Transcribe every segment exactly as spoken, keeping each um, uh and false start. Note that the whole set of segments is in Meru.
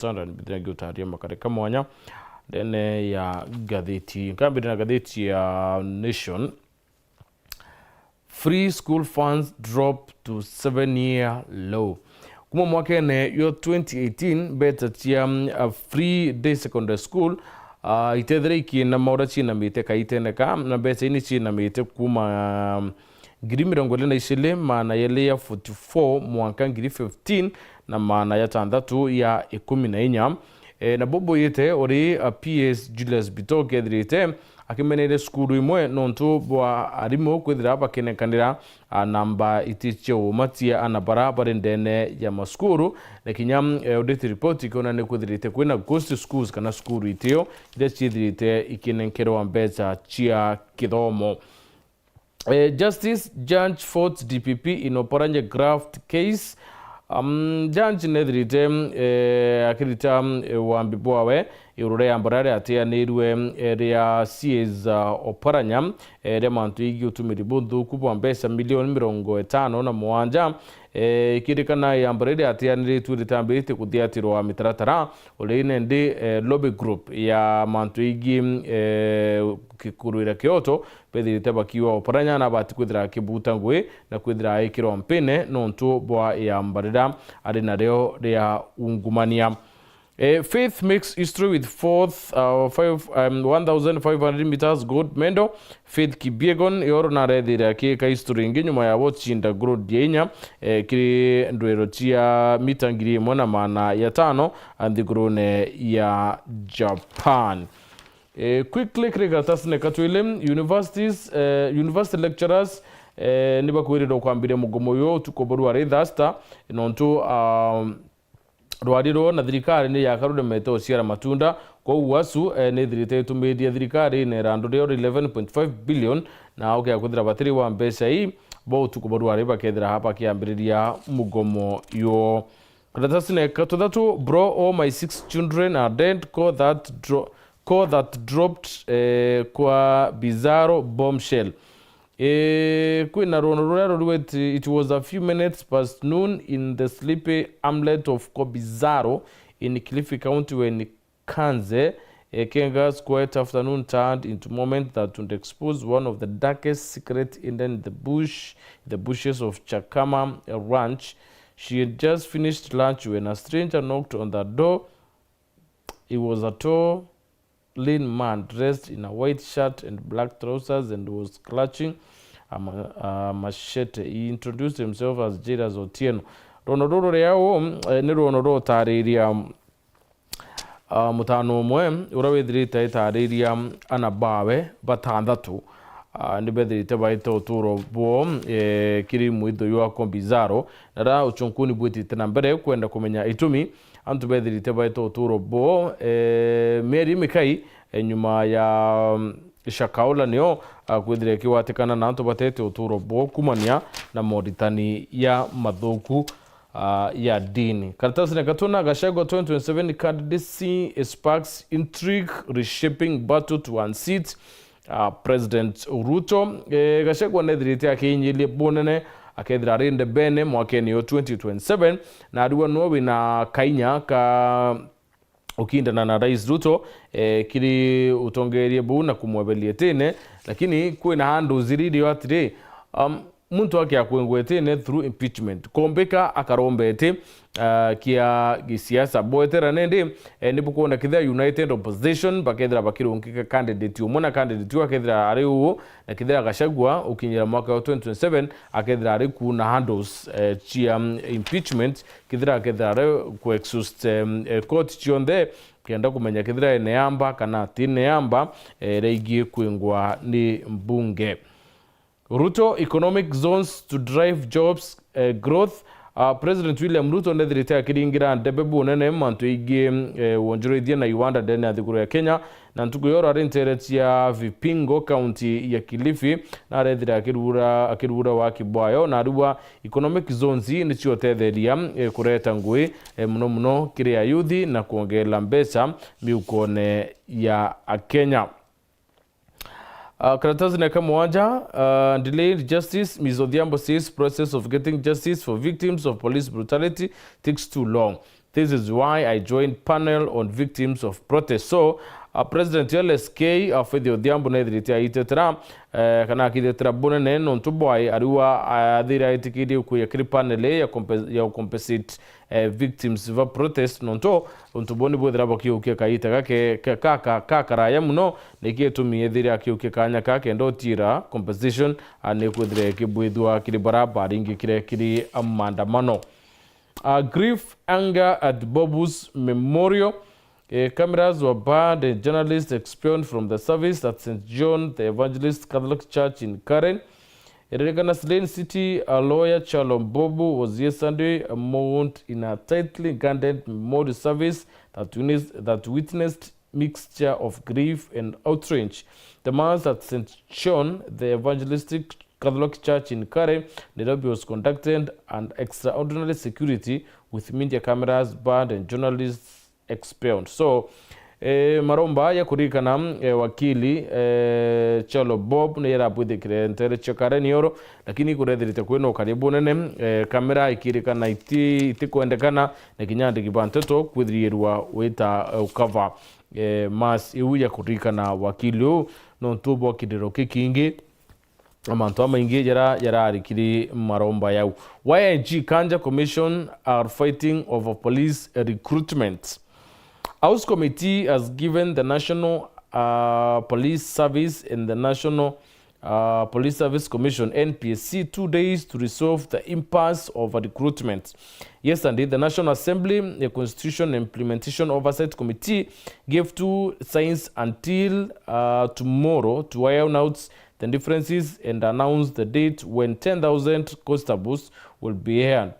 Standard, mbithira ngiutaria makareka mwanya ndene ya ngathiti. Nkambire na ngathiti ya Nation. Free school funds drop to seven year low. Kuma mwakene yo twenty eighteen, mbeca cia, mm, a free day secondary school, ah, itethire ikiina maura ciinamite kaitene ka, na mbeca ini ciinamite kuma, mm, ngiri mirongo iri na iciri maana yeli ya forty-four mwanka ngiri fifteen na maana ya tantatu ya ikumi na inya. E, na bubu yite uri a P S Julius Bito kethirite akimeneire cukuru imwe nontu bwa arimu kwithira bakinekanira, a, namba iti cia umatia ana bara bari ndene ya macukuru, na kinya, e, audit report ikiona ni kwithirite kwina ghost schools kana cukuru itio iria ciithirite ikinenkerwa mbeca cia kithomo. Eh, Justice Judge fought D P P in Oparanya graft case. Um, judge nethirite, eh, akirita, eh, wambi bwawe iguru ria amba riria riatianirwe, eh, ria C As, uh, Oparanya, eh, ria mantu igi utumiri bunthuku bwa mbeca milioni mirongo itano na mugwanja. Eh, ikirikana iyamba riria riatianiritue ritambirite kuthiatirwa mitaratara, uria ine ndi, eh, lobby group ya mantu igi, eh, ki-, kurwira kioto, bethirite bakiuga Oparanya nabati kwithira akibuta ngui na kwithira aikirwa mpine nontu bwa iyamba riria ari nario ria ungumania. Eh, Faith makes history with fourth, uh, five, um, one thousand five hundred meters gold medal. Faith Kipyegon yoro narethire akiika history ingi nyuma ya gucinda gold ya inya, eh, kiri ndwiro cia mita ngiri imwe na maana ya tano nthigurune ya Japan. Eh, quickly, kiri karatasi ne katwile, universities, eh, university lecturers, eh, nibakwirirwa kwambiria mugomo uyu utuku bwa rwari Thursday, nontu, um, rwari ruo na thirikari ni yakaruremete uciara matunda. Kwou asu, eh, nithirite itumirie thirikari ine irandu rio eleven point five billion, na ukea kwithira batiri wa mbeca ii, bo utuku bwa rwari bakethira bakiambiriria mugomo yuo. Karatasi ne katuthatu, bro, all my six children are dead, call that dro-, call that dropped, eh, kwa bizarro bombshell. Eh, kwina ruono ruria ruriwe, it was a few minutes past noon in the sleepy hamlet of Kobizaro in Kilifi County when Kanze Ekenga's quiet afternoon turned into moment that would expose one of the darkest secret hidden in the bush, the bushes of Chakama Ranch. She had just finished lunch when a stranger knocked on the door. He was a tall, lean man dressed in a white shirt and black trousers and was clutching a ma-, a machete. He introduced himself as Jairus Otieno. Ruono ruru riao, eh, ni ruono rwa utariria Ah, mutano umwe uria withirite aitariria ana bawe batanthatu, ah, ni bethirite baite uturo bwoo, eh, kiri mwitho jwa Kobizaro, na ra uchunkuni bwitite na mbere kwenda kumenya itumi antu bethirite baite uturo bwoo, eh, mieri mikai, eh, nyuma ya, mm, Shakahola nio, ah, kwithira ikigwatikana na antu batete uturo bwoo kumania na moritani ya mathuku ah, ya dini. Karatasi na katuna, Gachagua twenty twenty-seven candidacy sparks intrigue, reshaping battle to unseat, ah, President Ruto. Eh, Gachagua nethirite akiinyirie bunene, akethira ari ndebene mwakene yo twenty twenty-seven, na ariwa nwe wina kainya ka ukindana na Rais Ruto, eh, kiri utongeria buu na kumweberia itine, lakini kwina handles iri irio atiri, um, muntu akia kwingwa itine through impeachment. Kombika akaromba iti, ah, kia gisiasa. Bwetera nindi, eh, nibukwona kethira United Opposition bakethira bakirungika candidate umwe na candidate uu akethira ari uu, na kethira Gachagua ukinyira mwaka wa twenty twenty-seven akethira ari kuu na handles, eh, cia, mm, impeachment, kethira akethira ari ku exhaust, em, eh, court cionthe, kenda kumenya kethira ene amba kana ati ne amba, eh, iria ingi kwingwa ni mbunge. Ruto, economic zones to drive jobs, eh, growth. Ah, President William Ruto nethirite akiringira ndebe bunene mantu ingi, eh, wonjorithia na iwanda ndene ya thiguru ya Kenya, na ntuku yoro ari ntere cia Vipingo, county ya Kilifi, na arethire akirura, akirura waki bwayo, na ariwa economic zones nicio utetheria, eh, kureta ngui, eh, muno muno kiri ayuthi na kwongerera mbeca miukone ya Akenya. Ah, karatasi na kamwanja, ah, delayed justice, Miss Odhiambo says process of getting justice for victims of police brutality takes too long. This is why I joined panel on victims of protest. So, uh, President L S K, uh, Faith Odhiambo nethirite aitetera, eh, kana akitetera bunene nontu bwae ariwa athire aitikirie kuya kiri panel ya compe-, ya compensate, eh, victims va protest nontu untu boni bwithira bakiukia kaita gake ka-, ka-, ka-, kakaraya muno, niki itumi ethire akiukia kanya ka kenda utiira compensation, a, ni kwithira ikibwithua kiri bara baringikire kiri maandamano. Uh, grief, anger at Bobu's memorial. Uh, cameras were banned and journalists expelled from the service at Saint John the Evangelist Catholic Church in Karen. Iririkana Slane City, a lawyer Charles Bobu was yesterday mourned in a tightly guarded memorial service that witnessed, that witnessed mixture of grief and outrage. The Mass at Saint John the Evangelistic Catholic Church in Karen, Nairobi was conducted under extraordinary security with media cameras banned and journalists expelled. So, eh, maromba ya kuririkana, eh, wakili, eh, Charles Bob ni yarabwithikire ntere cia Karen Oro, lakini kurethirite kwina ukari bunene, eh, kamera ikirikana iti-, itikwendekana, na kinya andiki ba nteto kwithirirwa wita, eh, ukava, eh, mass iu ya kuririkana wakili uu, nontu bwa kiriro kikingi na mantu amaingi jara jararikiri maromba yau. Why I G Kanja Commission are fighting over police recruitment. House Committee has given the National, uh, Police Service and the National, uh, Police Service Commission, N P S C, two days to resolve the impasse over recruitment. Yesterday, the National Assembly, the Constitution Implementation Oversight Committee, gave two signs until, uh, tomorrow to iron out the differences and announce the date when ten thousand constables will be hired.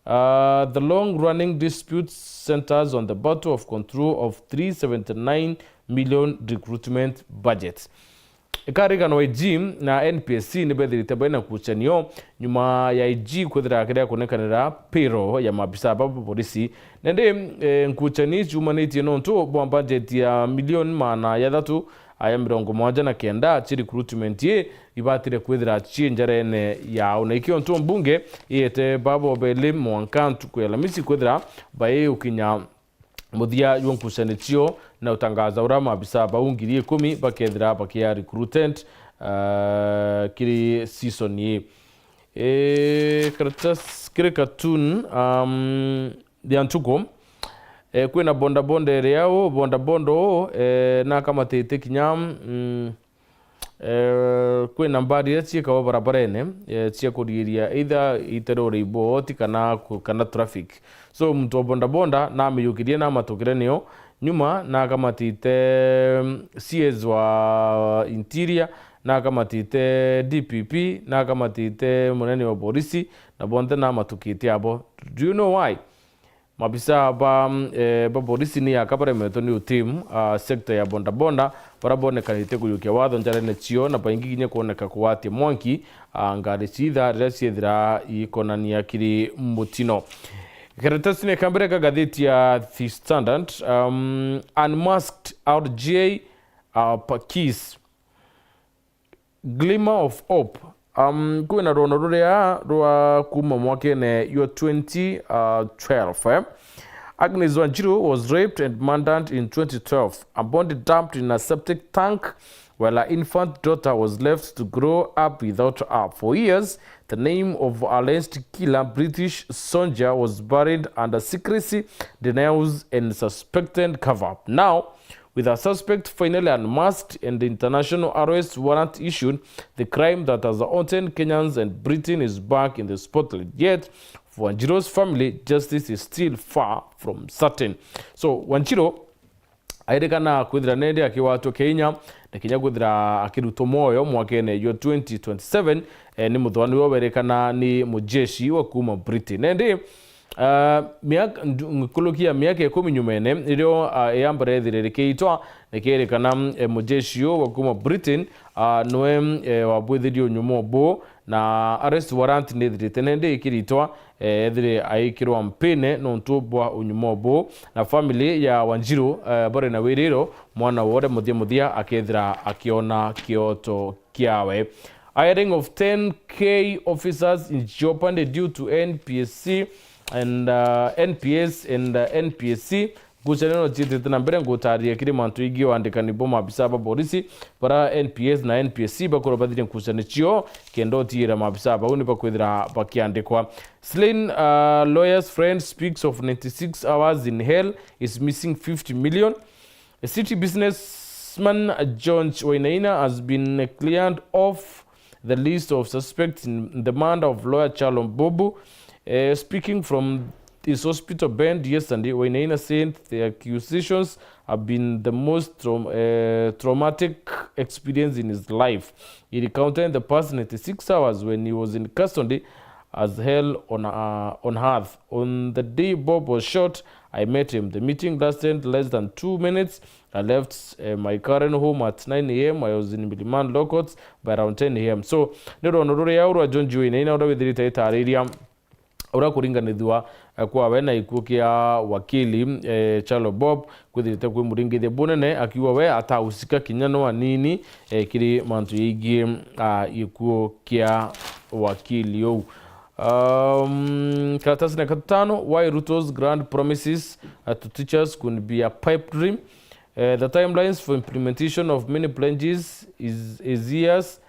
Uh, the long-running dispute centers on the battle of control of three seventy-nine million recruitment budget. Ikaririkanwa I G na N P S C ni bethirite baina nkucanio nyuma ya I G kwithira akiria kunekanira payroll ya maabisa ba borisi. Nandi, eh, nkucani ciumanitie nontu bwa budget ya milioni magana jathatu aya mirongo mwanja na kenda ci recruitment ii ibatire kwithira ci njarene yao. Na ikio ntu mbunge iete babo beli mwanka ntuku ya Alamisi kwithira baiukinya muthia jwa nkucanio cio na utangaza uria maabisa bau ngiri ikumi bakethira bakia recruited, uh, kiri season ii. E, karatasi kiri cartoon, um, ya ntuku. E, kwina bodaboda iria u, bodaboda u, e, nakamatite kinya, mm, e, kwina mbari iria ciikagwa barabarene, e, cia kuriiria either iterore iboti kana ku-, kana traffic. So, muntu wa bodaboda namiyukirie namatukire nio nyuma, nakamatite, mm, C S wa interior, nakamatite D P P, nakamatite munene wa borisi, na bonthe namatukitie abo. Do you know why? Maabisa ba, eh, ba borisi ni aka baremetwe ni utim, ah, sector ya bodaboda, bara bonekanite kuyukia watho njarene cio, na baingi kinya kwoneka kugwatia mwanki, ah, ngari ciitha riria ciethira ikonania kiri mutino. Karatasi ni kambere ka gatheti ya The Standard, um, unmasked R J, uh, Pakis. Glimmer of Hope. Um, kwina rwono ruria rwa kuma mwakene jwa twenty twelve, eh? Agnes Wanjiru was raped and murdered in twenty twelve. A body dumped in a septic tank while her infant daughter was left to grow up without her. For years, the name of alleged killer British soldier was buried under secrecy, denials and suspected cover-up. Now, with a suspect finally unmasked and international arrest warrant issued, the crime that has haunted Kenyans and Britain is back in the spotlight. Yet, for Wanjiru's family, justice is still far from certain. So, Wanjiru airikana kwithira nende akiwatwa Kenya, na kinya kwithira akirutwo mwoyo mwakene jwa twenty twenty-seven, eh, ni muthwani wa werikana ni mujeshi wa kuma Britain. Nende, Ah, miaka, ndu-, nkuluki ya miaka ikumi nyumene, irio, ah, ya mbere ethire rikiitwa, nikirikana, eh, mujeshi uyu wa kuma Britain, ah, niwe, eh, wabwithirie unyumo buu, na arrest warrant nithirite nende ikiritwa, eh, ethire aikirwa mpine nontu bwa unyumo buu, na family ya Wanjiru, eh, bari na wiriro mwana wore muthia muthia akethira akiona kioto kiawe. Hiring of ten K officers in Jeopardy due to N P S C and, uh, N P S and, uh, N P S C. Ngucanio no ciitite na mbere, ngutariria kiri mantu igie wandikani bo maabisa ba borisi, bara N P S na N P S C bakorwo bathirie ngucanio cio, kenda utiira maabisa bau ni bakwithira bakiandikwa. Slain, uh, lawyer's friend speaks of ninety-six hours in hell, is missing fifty million. A city businessman, uh, George Wainaina has been cleared off the list of suspects in the murder of lawyer Charles Bobu. Uh, speaking from his hospital bed yesterday, Wainaina said the accusations have been the most traum-, uh, traumatic experience in his life. He recounted the past ninety-six hours when he was in custody as hell on, uh, on earth. On the day Bob was shot, I met him. The meeting lasted less than two minutes. I left, uh, my current home at nine a m. I was in Milimani Law Courts by around ten a m. So, ni ruono ruria urwa John Juu Wainaina uria withirite itariria uria kuringanithua, eh, kwawe na gikuo kia wakili, eh, Charles Bob, kwithirite kwi muringithia bunene, akiuga we atahusika kinya no anini, eh, kiri mantu yaigie, ah, gikuo kia wakili uu. Um, karatasi na katano, why Ruto's grand promises, uh, to teachers could be a pipe dream. Uh, the timelines for implementation of many pledges is, is years,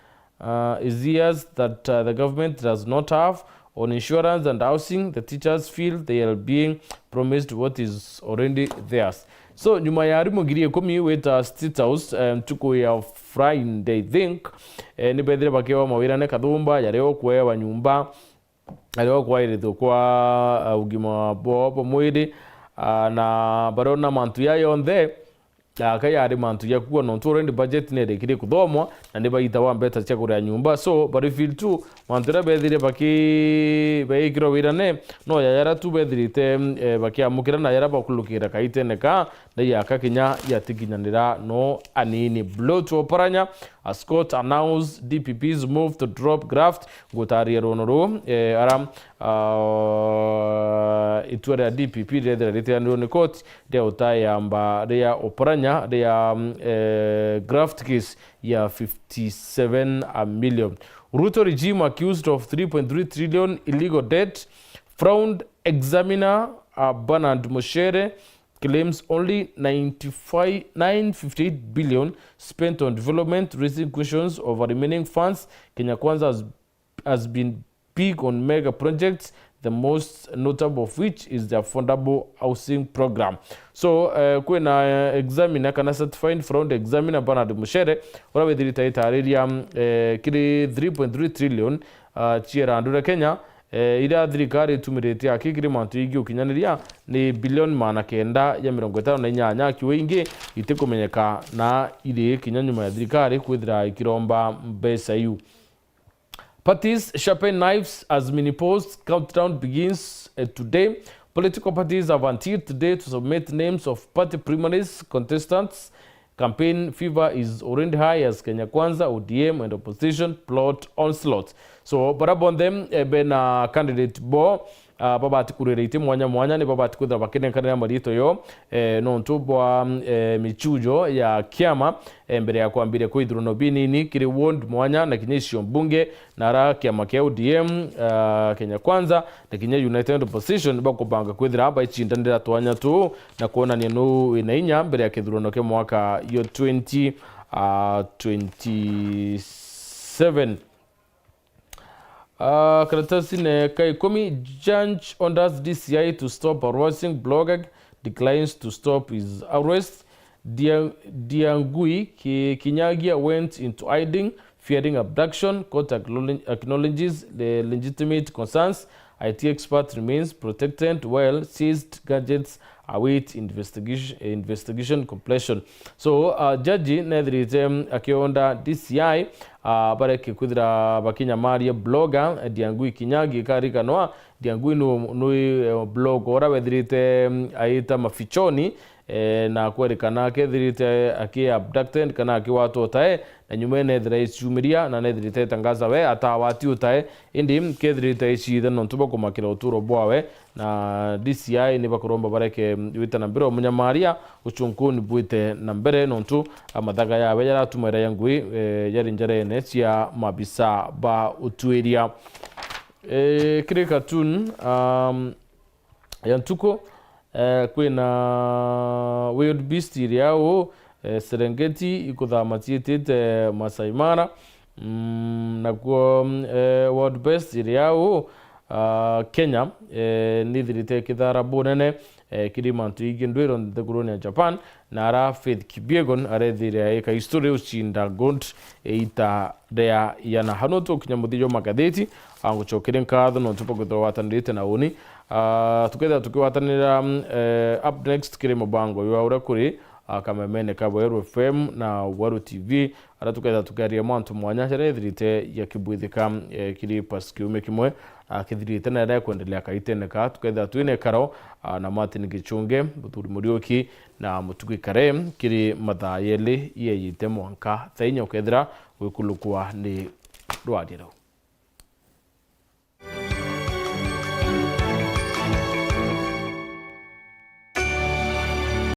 uh, is years that, uh, the government does not have. On insurance and housing, the teachers feel they are being promised what is already theirs. So, nyuma ya arimu ngiri ikumi wita State House, eh, ntuku ya Friday, I think, eh, ni bethire bakewa mawirane kathumba, jaria ukuewa nyumba, jaria ukwairithua kwa, ah, ugima bwao bwa mwiri, ah, na bariona mantu ya yonthe, ah, ka yari mantu ya kuwa, nontu already budget ni irikirie kuthomwa, na ni baitawa mbeta cia kuria nyumba. So, bari feel tu, mantu jaria bethire baki-, baikirwa wirane, no ya jaria tu bethirite, eh, bakiamukira na jaria bakulukira kaitene ka, na yaka kinya yatikinyanira no anini. Blow to Oparanya, as court announced D P P's move to drop graft. Ngutaria ruono ruu, eh, ara, ah, itua ria D P P rirethira ritiganirwo ni court ria utayamba ria Oparanya ria, mm, eh, graft case ya fifty-seven million. Ruto regime accused of three point three trillion illegal debt, found examiner, uh, Bernard Mushere claims only ninety-five, nine fifty-eight billion spent on development, raising questions over remaining funds. Kenya Kwanza has, has been big on mega projects, the most notable of which is the affordable housing program. So, eh, kwina, eh, examiner kana certified fraud examiner Bernard Mushere, uria withirite aitariria, eh, kiri three point three trillion, ah, cia irandu ria Kenya, eh, iria thirikari itumiritie aki kiri mantu yaigie ukinyaniria ni bilioni magana kenda ya mirongo itano na inyanya, akiuga ingi itikumenyeka na iri kinya nyuma ya thirikari kwithira ikiromba mbeca iu. Parties sharpen knives as mini polls countdown begins, eh, today. Political parties have until today to submit names of party primaries contestants. Campaign fever is already high as Kenya Kwanza, O D M and opposition plot onslaught. So, bara bonthe, eh, bena candidate bo, ah, babati kurira iti mwanya mwanya, ni babati kwithira bakinenkanira mariitwa yo, eh, nontu bwa, eh, michujo ya kiama, eh, mbere ya kwambiria kwa ithurano binini kiri ward mwanya na kinya icio mbunge, na ara kiama kia O D M, ah, Kenya Kwanza, na kinya United Opposition bakubanga kwithira baicindanira twanya tuu na kwonania nuu wina inya mbere ya kithurano kia mwaka yo twenty, ah, twenty-seven. Ah, karatasine ka ikumi, judge orders D C I to stop harassing blogger, declines to stop his arrest. Dia-, Diangui Ki-, Kinyagia went into hiding, fearing abduction. Court acknowledge-, acknowledges the legitimate concerns. I T expert remains protected while seized gadgets await investigation, investigation completion. So, uh, jaji nethirite, um, akionda D C I, uh, bareke kwithira bakinyamaria blogger, eh, Diangui Kinyagia. Ikarikanwa, Diangui nu-, nui, eh, blogger uria wethirite, um, aita mafichoni, eh, na kwerikana akethirite aki abducted kana akiwatwa utae, na nyuma nethira iciumiria na nethirite itangaza we atawati utae, indi kethirite icithe nontu bwa kumakira uturo bwawe, na D C I ni bakuromba bareke wita na mbere umunyamaria ucunkuni bwite na mbere nontu amathaga yawe yaratumaira ya ngui, eh, yari njarene cia mabisa ba utwiria. Eh, kiri cartoon, um, ya ntuku, eh, kwina wildebeest iri au, eh, Serengeti ikuthama ciitite Masai Mara. Mm, nakuo, eh, wild beast iri au, ah, Kenya, eh, nithirite ikithara bunene, eh, kiri mantu ingi ndwiro nthiguruni ya Japan, na ara Faith Kipyegon arethire aika history ucinda gold iita ria iana. Hanu tukinya muthia jwa magatheti, angucokere nkatho nontu bwa kwithirwa watanirite na uni. Ah, tukethira tukiwatanira, mm, eh, up next kiri mubango jwa uria kuri, ah, kamemene ka Weru F M na Weru T V, aria tukethira tukiaria mantu mwanya jaria ethirite jakibwithika, eh, kiri past kiumia kimwe, ah, kithirite na jaria ekwendelea kaitene ka. Tukethira twina ikaro, ah, na Martin Gichunge, Muthuri Muriuki na Mutugi Kare kiri mathaa yeli yeyite mwanka thaa inya ukethira wikulukwa ni rwaria ruu.